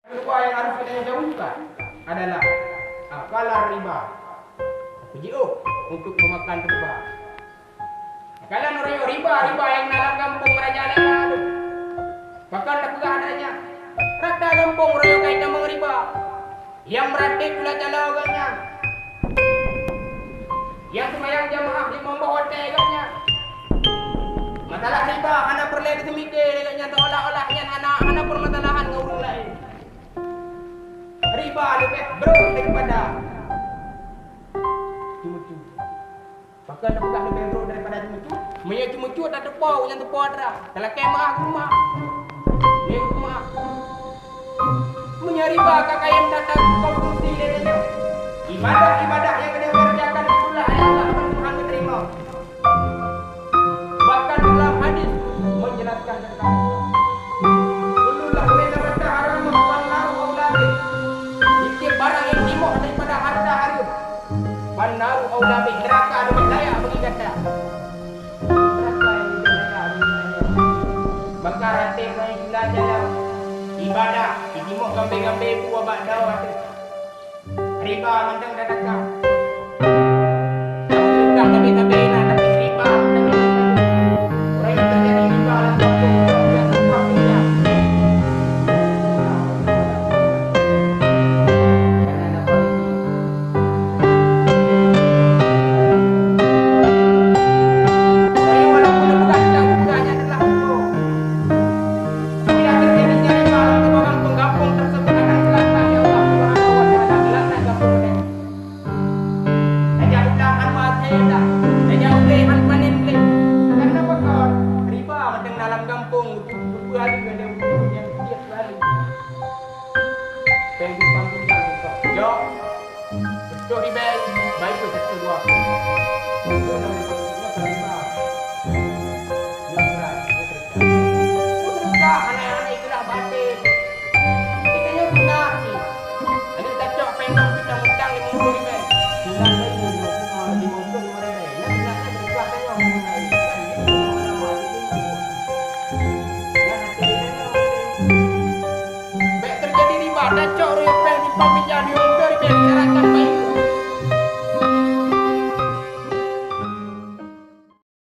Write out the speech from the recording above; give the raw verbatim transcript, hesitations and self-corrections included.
Kedua yang harus kita jauhkan adalah akalan riba. Jiôh untuk memakan riba. Akalan royok riba, riba yang na lam gampông raja lagak tu. Pakon tapeugah adanya. Rata gampông royok kai tamong riba. Yang meuratéb pula calo gobnyan. Yang seumayang jamaah limong boh watèe gobnyan. Masalah riba hana peureulèe geuseumiké lé gobnyan, seolah-olah nyan hana, hana peumasalahan ngon ureueng laén. Riba leubeh brok daripada ceumeucue. Pakon tapeugah leubeh brok daripada ceumeucue? Meunyoe ceumeucue tateupeue nyang teupeue atra, talakèe meu'ah keu meu'ah. Nyoe keu meu'ah. Meunyoe riba ka kayém that-that konsumsi lé tanyoe, ibadah-ibadah nyang geutanyoe kerjakan keu Allah, Allah akan Tuhan geutarima. Bahkan dalam hadis menjelaskan tentang itu. Kullu lahmin nabata haram wan naru aula bih. Setiap barang yang timoh daripada harta haram, wan naru aula bih, neraka lebih layak bagi gata. Neraka yang lebih layak bagi gata. Maka ratéb ngon gula jalan ibadah, jitimoh gambé-gambé bu bak dawa teuh. Riba mantong tataka. Nyang peurintah sabe-sabe na, tapi riba mantong tataka. Ureueng nyang teujadi riba lam kampung, ureueng nyang tumpah minyak. Karena ada polisi. Ureueng walaupun bukan kita, bukan hanya adalah hukum. Bila terjadi riba lam kampung-kampung tersebut akan celaka, ya Allah Subhanahu wa Taala, laknat gampông nyan. Tajak ulang han maté dah, tajak ulèe han panen lé. Karena pakon? Riba mantong na lam gampông, beutôi-beutôi hari ada buku yang tiap hari. Péng simpang pinjam, jok. Beutôi ribèe, baik tu satu dua. Itu namanya maksudnya riba. Nyoe berat, nyoe sedekah. Nyoe sedekah, aneuk-aneuk ikhlas batin. Kita nyoe guna sih. Aneuk tacok péng dong kita utang lima puluh ribèe. Bulan lain lima puluh, lima puluh ribèe. Nyoe guna, nyoe sedekah tanyoe. Kan gitu, nama-nama itu. Nyoe hati kita nyoe. Bèk teujadi riba, tacok ruyueng péng simpang pinjam lima puluh ribèe. Cara